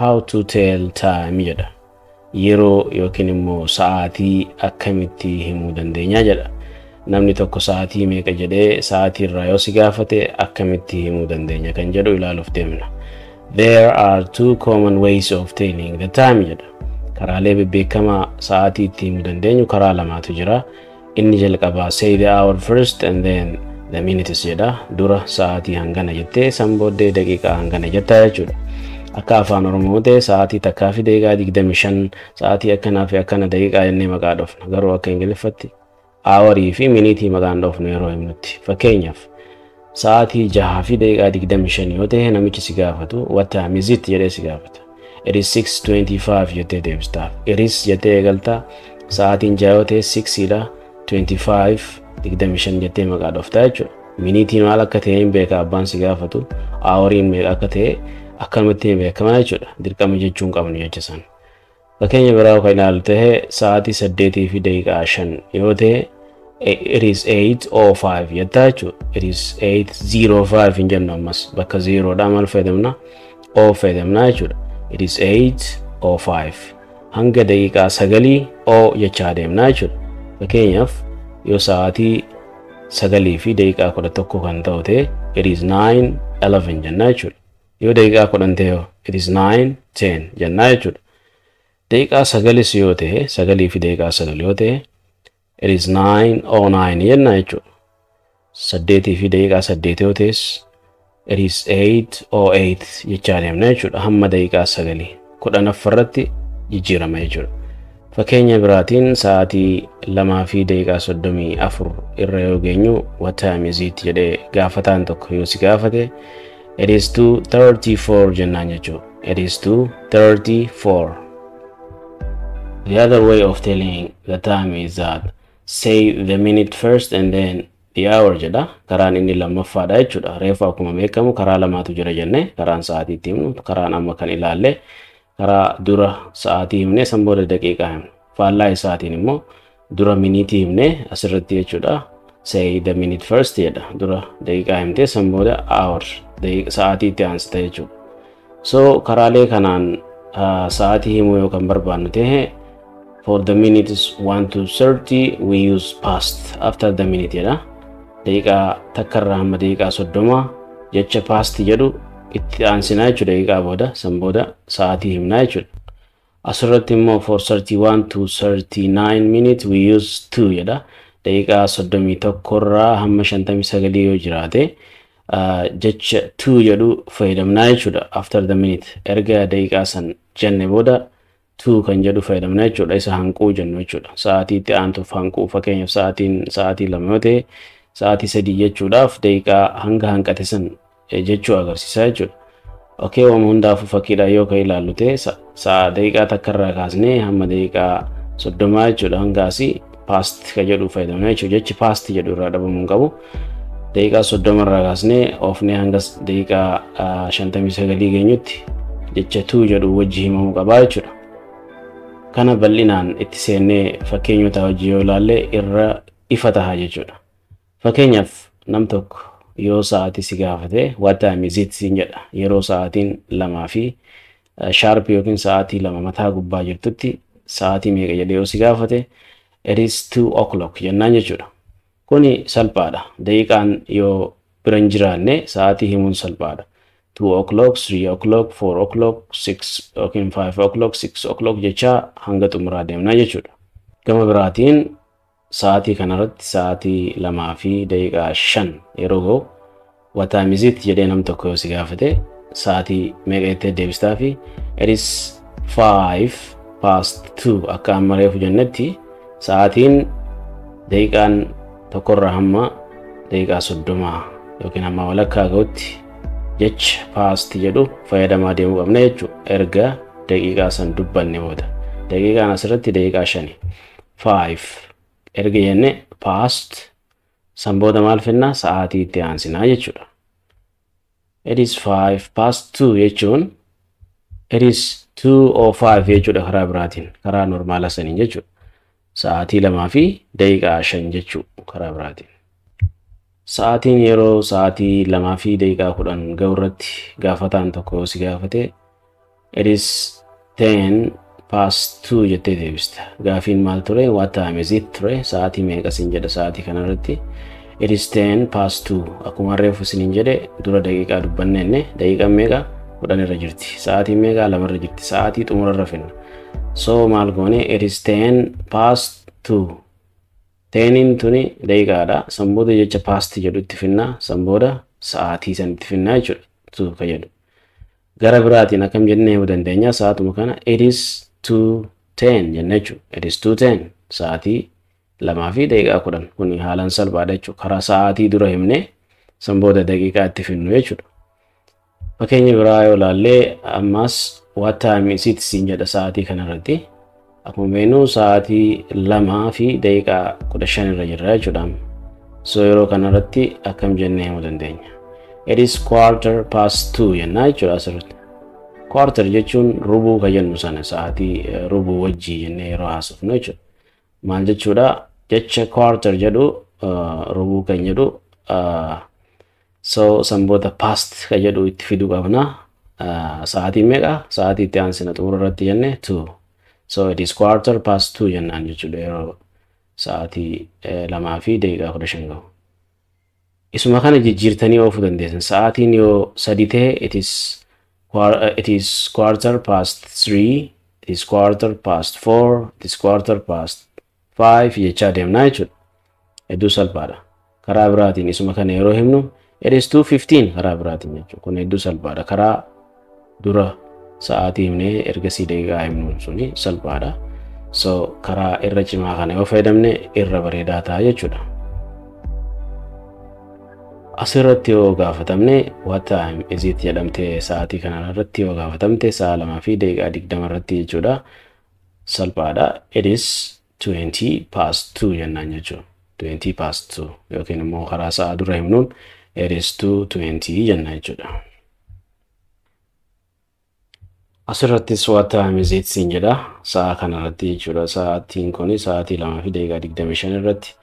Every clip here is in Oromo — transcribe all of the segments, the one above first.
How to tell time jedha. Yeroo yookiin immoo sa'aatii akkamitti himuu dandeenya jedha. Namni tokko sa'aatii meeqa jedhee sa'aatii irraa yoo si gaafate, akkamitti himuu dandeenya kan jedhu ilaaluuf deemna. There are two common ways of telling the time jedha. Karaalee bebbeekamaa sa'aatii itti himuu dandeenyu karaa lamaatu jira. Inni jalqabaa "Say the hour first and then the minutes" jedha. Dura sa'aatii hangana jettee, san booddee daqiiqaa hangana jettaa jechuudha. Akka Afaan Oromoo ta'e sa'aatii 1:25, sa'aatii akkanaa fi akkana daqiiqaa jennee maqaa dhoofna. Garuu akka Ingiliffatti hourii fi miniitii maqaan dhoofnu yeroo himnutti. Fakkeenyaaf, sa'aatii 6:25 yoo ta'e, namichi si gaafatu "What time is it?" jedhee si gaafata. "It is 6:25" jettee deebistaaf. "It is" jettee eegaltaa. Sa'aatiin 6 yoo ta'e 6 dha, 25, 25 jettee maqaa dhooftaa jechuudha. Miniitiin maal akka ta'e hin beeka abbaan si gaafatu. Houriin meeqa akka ta'e akkanumatti hin beekama jechuudha. Dirqama jechuu hin qabnu jecha sana. Fakkeenya biraa kan ilaalu ta'e, sa'aatii 8:05 yoo ta'e, "It is 8:05" jettaa jechuudha. "It is 8:05" hin jennu ammas. Bakka zerodha maal fayyadamna? O fayyadamna jechuudha. "It is 8:05" hanga daqiiqaa 9 o jechaa deemna jechuudha. Fakkeenyaaf, yoo sa'aatii 9:11 kan ta'u ta'e, "It is 9:11" jennaa jechuudha. Yoo daqiiqaa 10 ta'e, "It is 9:10" jennaa jechuudha. Daqiiqaa 9s yoo ta'e, 9:09 yoo ta'e, "It is 9:09" jennaa jechuudha. 8:08 yoo ta'es, "It is 8:08" jechaa deemna jechuudha. Hamma daqiiqaa 9 10ffarratti jijjiirama jechuudha. Fakkeenya biraatiin, sa'aatii 2:34 irra yoo geenyu, "What time is it?" jedhee gaafataan tokko yoo si gaafate, "It is 2:34" jennaan jechuudha. It is 2:34. The other way of telling the time is that "Say the minute first and then the hour" jedha. Karaan inni lammaffaadha jechuudha. Reefu akkuma beekamu karaa lamaatu jira jenne karaan sa'aatii itti himnu. Karaan amma kan ilaalle karaa dura sa'aatii himne, san booda daqiiqaa himne. Faallaa isaatiin immoo dura miniitii himne asirratti jechuudha. "Say the minute first" jedha. Dura daqiiqaa himte, san booda hour, sa'aatii itti aansite jechuudha. So karaalee kanaan sa'aatii himuu yoo kan barbaannu ta'e, for the minutes 1 to 30 we use "past" after the minute jedha. Daqiiqaa 1rraa hamma daqiiqaa 30 jecha "past" jedhu itti aansinaa jechuudha, daqiiqaa booda, san booda sa'aatii himnaa jechuudha. Asirratti immoo for 31 to 39 minutes we use "to" jedha. Daqiiqaa 31rraa hamma 59 yoo jiraate, jecha "to" jedhu fayyadamnaa jechuudha. After the minute, erga daqiiqaa san jenne booda, "to" kan jedhu fayyadamna jechuudha. Isa hanquu jennu jechuudha. Sa'aatii itti aantuuf hanquu. Fakkeenyaaf, sa'aatiin sa'aatii 2 yoo ta'e, sa'aatii 3 jechuudhaaf daqiiqaa hanga hanqate san jechuu agarsiisa jechuudha. Okay, waan hundaafuu fakkiidhaan yoo kan ilaallu ta'e, sa'a daqiiqaa 1rraa kaasnee hamma daqiiqaa 30 jechuudha, hanga asii "past" kan jedhu fayyadamna jechuudha. Jechi "past" jedhu irraa dhabamuu hin qabu. Daqiiqaa 30rraa kaasnee oofnee hanga daqiiqaa 59 geenyutti jecha "to" jedhu wajji himamuu qabaa jechuudha. Kana bal'inaan itti seennee fakkeenyota hojii yoo ilaalle irra ifa taha jechuudha. Fakkeenyaaf, nam tokko yoo sa'aatii si gaafate, "What time is it?" siin jedha. Yeroo sa'aatiin 2 fi sharp yookiin sa'aatii 2 mataa gubbaa jirtutti sa'aatii meeqa jedhee yoo si gaafate, "It is 2 o'clock" jennaan jechuudha. Kuni salphaadha. Daqiiqaan yoo bira hin jiraanne sa'aatii himuun salphaadha. 2 o'clock, 3 o'clock, 4 o'clock, 6 yookiin 5 o'clock, 6 o'clock jechaa hanga xumuraa deemnaa jechuudha. Gama biraatiin, sa'aatii kanarratti sa'aatii 2:05 yeroo ga'u, "What time is it?" jedhee nam tokko yoo si gaafate, sa'aatii meeqa jettee deebistaa fi "It is 2:05." Akka amma reefu jennetti, sa'aatiin daqiiqaan 1rraa hamma daqiiqaa 30 yookiin hamma walakkaa ga'utti jecha "past" jedhu fayyadamaa deemuu qabna jechuudha. Erga daqiiqaa san dubbanne booda. Daqiiqaan asirratti daqiiqaa 5. Five erga jenne, "past" san booda maal finnaa? Sa'aatii itti aansinaa jechuudha. "It is 2:05" jechuun "It is 2:05" jechuudha karaa biraatiin, karaa normaala saniin jechuudha. Sa'aatii 2:05 jechuu karaa biraatiin. Sa'aatiin yeroo sa'aatii 2:10 ga'u irratti gaafataan tokko yoo si gaafate It is 10 past 2 jettee deebista. Gaafiin maal ture? What time is it ture? Sa'aatii meeqa siin jedha sa'aatii kanarratti. It is 10 past 2. Akkuma reefu isiniin jedhe, dura daqiiqaa dubbannenne. Daqiiqaan meeqa? 10 irra jirti. Sa'aatiin meeqa? 2 irra jirti. Sa'aatii xumurarra finna. So maal goone? It is 10 past 2. Teniin tuni daqiiqaadha. San booda jecha past jedhu itti finna. San booda sa'aatii san itti finna jechuudha. Two ka jedhu. Gara biraatiin akkam jennee himuu dandeenya? Sa'aatuma kana it is 2:10 jenna jechuudha. It is 2:10, sa'aatii 2:10. Kun haalaan salphaadha jechuudha. Karaa sa'aatii dura himnee san booda daqiiqaa itti finnu jechuudha. Fakkeenya biraa yoo ilaallee ammas, what time is it siin jedha sa'aatii kanarratti. Akkuma beeknu sa'aatii 2:15 irra jirra jechuudha. So yeroo kanarratti akkam jennee himuu dandeenya? It is quarter past two jennaa jechuudha asirratti. Quarter jechuun rubuu ka jennu sana, sa'aatii rubuu wajjii jennee yeroo haasofnu jechuudha. Maal jechuudha? Jecha quarter jedhu, rubuu kan jedhu, so san booda past ka jedhu itti fiduu qabna. Sa'aatii meeqa? Sa'aatii itti aansina xumura irratti jenne two. So it is quarter past two jennaan jechuudha yeroo sa'aatii 2:15 gahu. Isuma kana jijjiirtanii oofuu dandeessan. Sa'aatiin yoo 3 ta'e, it is quarter past three, it is quarter past four, it is quarter past five jechaa deemnaa jechuudha. Hedduu salphaadha. Karaa biraatiin isuma kana yeroo himnu, it is 2:15 karaa biraatiin jechuudha. Kun hedduu salphaadha. Karaa dura sa'aatii himnee ergasii daqiiqaa himnuun suni salphaadha. So karaa irra cimaa kana yoo fayyadamne irra bareedaa ta'a jechuudha. Asirratti yoo gaafatamne, what time is it jedhamte, sa'aatii kana irratti yoo gaafatamte, sa'a 2:20 irratti jechuudha. Salphaadha. It is 20 past 2 jennaan jechuudha. 20 past 2 yookiin immoo karaa sa'a dura himnuun it is 2:20 jenna jechuudha. Asirrattis what time is it siin jedha sa'a kanarratti jechuudha. Sa'aatiin kun sa'aatii 2:25 irratti.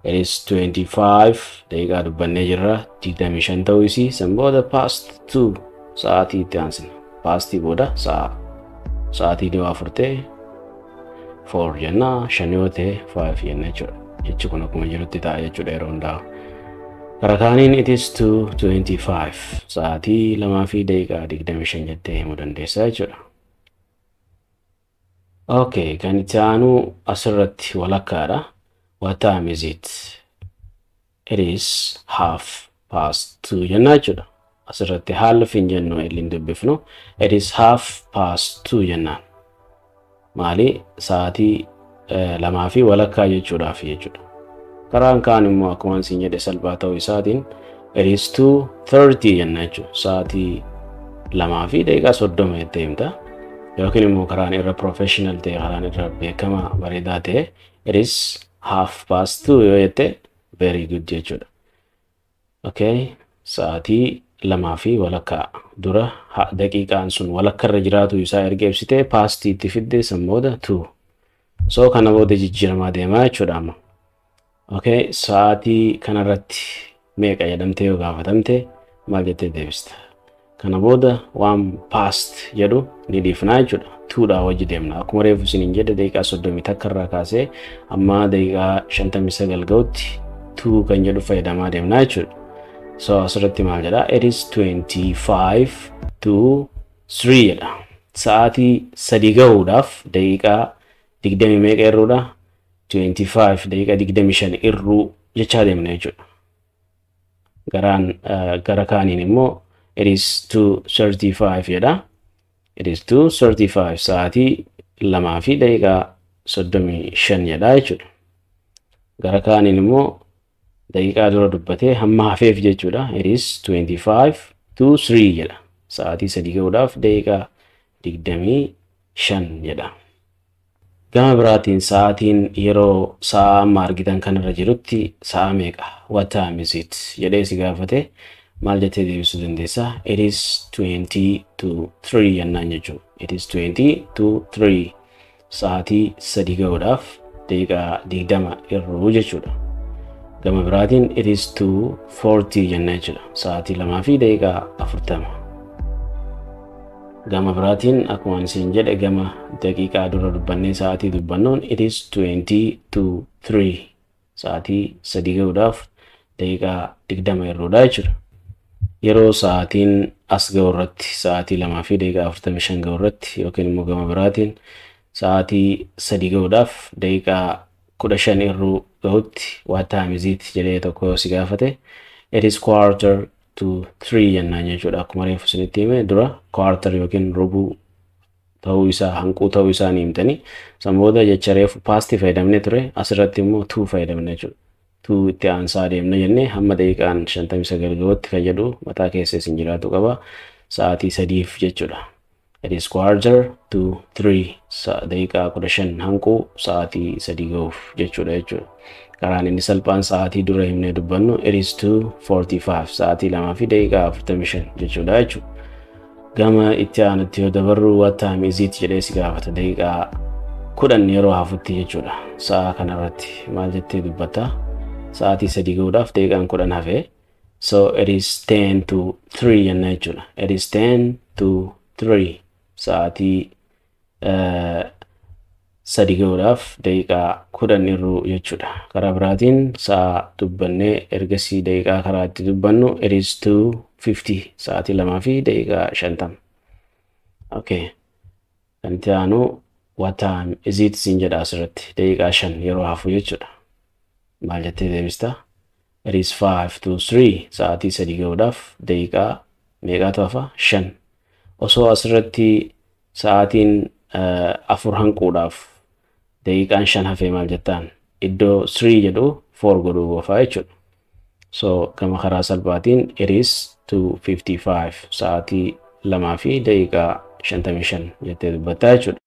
It is 25, daqiiqaa dubbannee jirra, 25 ta'uu isii. San booda past 2, sa'aatii itti aansina. Pastii booda sa'a. Sa'aatii 4 ta'e 4 jenna, 5 yoo ta'e 5 jenna jechuudha. Jechi kun akkuma jirutti ta'a jechuudha yeroo hundaa. Karaa kaaniin it is 2:25, sa'aatii 2:25 jettee himuu dandeessa jechuudha. Okay, kan itti aanu asirratti walakkaadha. What time is it? It is half past two jennaa jechuudha. Asirratti half hin jennu, illee dubbifnu. It is half past two jennaan. Maali? Sa'aatii 2:30 jechuudhaaf jechuudha. Karaan kaan immoo akkuma isin jedhe salphaa ta'uu isaatiin it is 2:30 jenna jechuudha. Sa'aatii 2:30 jettee himta. Yookiin immoo karaan irra professional ta'e, karaan irra beekamaa bareedaa ta'e, it is half past two yoo jette very good jechuudha. Okay, sa'aatii 2:30 dura daqiiqaan sun walakka irra jiraatu isaa erga ibsitee, pastii itti fidde, san booda two. So kana booda jijjiiramaa deemaa jechuudha amma. Okay, sa'aatii kanarratti meeqa jedhamtee yoo gaafatamte maal jettee deebista? Kana booda waan past jedhu ni dhiifnaa jechuudha. Twodhaa wajji deemna. Akkuma reefu isiniin jedhe, daqiiqaa 31 irraa kaasee amma daqiiqaa 59 ga'utti two kan jedhu fayyadamaa deemnaa jechuudha. So asirratti maal jedha? It is 25 to 3 jedha. Sa'aatii 3 gahuudhaaf daqiiqaa digdamii meeqa irruudha? 25, daqiiqaa 25 irruu jechaa deemna jechuudha. Garaan gara kaaniin immoo it is 2:35 jedha. It is 2:35, sa'aatii 2:35 jedha jechuudha. Gara kaaniin immoo daqiiqaa dura dubbatee hamma hafeef jechuudha. It is 25 to 3 jedha. Sa'aatii 3 gahuudhaaf daqiiqaa 25 jedha. Gama biraatiin sa'aatiin yeroo sa'a amma argitan kanarra jirutti sa'a meeqa? What time is it? Jedhee si gaafate maal jettee deebisuu dandeessa? It is 20 to 3 jennaan jechuudha. It is 20 to 3, sa'aatii 3 gahuudhaaf daqiiqaa 20 irruu jechuudha. Gama biraatiin it is 2:40 jenna jechuudha. Sa'aatii 2:40. Gama biraatiin, akkuma isin jedhe, gama daqiiqaa dura dubbannee sa'aatii dubbannuun it is 20 to 3, sa'aatii 3 gahuudhaaf daqiiqaa 20 irruudha jechuudha. Yeroo sa'aatiin as ga'u irratti, sa'aatii 2:45 ga'u irratti, yookiin immoo gama biraatiin sa'aatii 3 gahuudhaaf daqiiqaa 15 irruu gahutti "What time is it?" jedhee tokko si gaafate, it is 2:45 jennaan jechuudha. Akkuma reefu isinitti hime, dura quarter yookiin rubuu ta'uu isaa, hanquu ta'uu isaa ni himtanii, san booda jecha reefu past fayyadamne ture, asirratti immoo to fayyadamne jechuudha. To itti aansaa deemna jennee hamma daqiiqaan 59 gahutti kan jedhu mataa keessa isin jiraatu qaba. Sa'aatii 3f jechuudha. It is 2:45, daqiiqaa 15 hanquu sa'aatii 3 gahuuf jechuudha. Karaan inni salphaan sa'aatii dura himnee dubbannu it is 2:45, sa'aatii 2:45 jechuudha. Gama itti aanutti yoo dabarru, "What time is it?" jedhee si gaafata daqiiqaa 10 yeroo hafutti jechuudha. Sa'a kanarratti maal jettee dubbatta? Sa'aatii 3 gahuudhaaf daqiiqaan 10 hafee. So it is 2:50 jenna jechuudha. It is 2:50, sa'aatii 3 gahuudhaaf daqiiqaa 10 irruu jechuudha. Karaa biraatiin sa'a dubbannee ergasii daqiiqaa karaa itti dubbannu it is 2:50, sa'aatii 2:50. Okay. Kan itti aanu "What time is it?" siin jedha asirratti daqiiqaa 5 yeroo hafu jechuudha. Maal jettee deebista? It is 2:55, sa'aatii 3 gahuudhaaf daqiiqaa meeqaatu hafa? 5. Osoo asirratti sa'aatiin 4 hanquudhaaf daqiiqaan 5 hafee maal jettaan? Iddoo 3 jedhu 4 godhuu qofaa jechuudha. So gama karaa salphaatiin it is 2:55, sa'aatii 2:55 jettee dubbattaa jechuudha.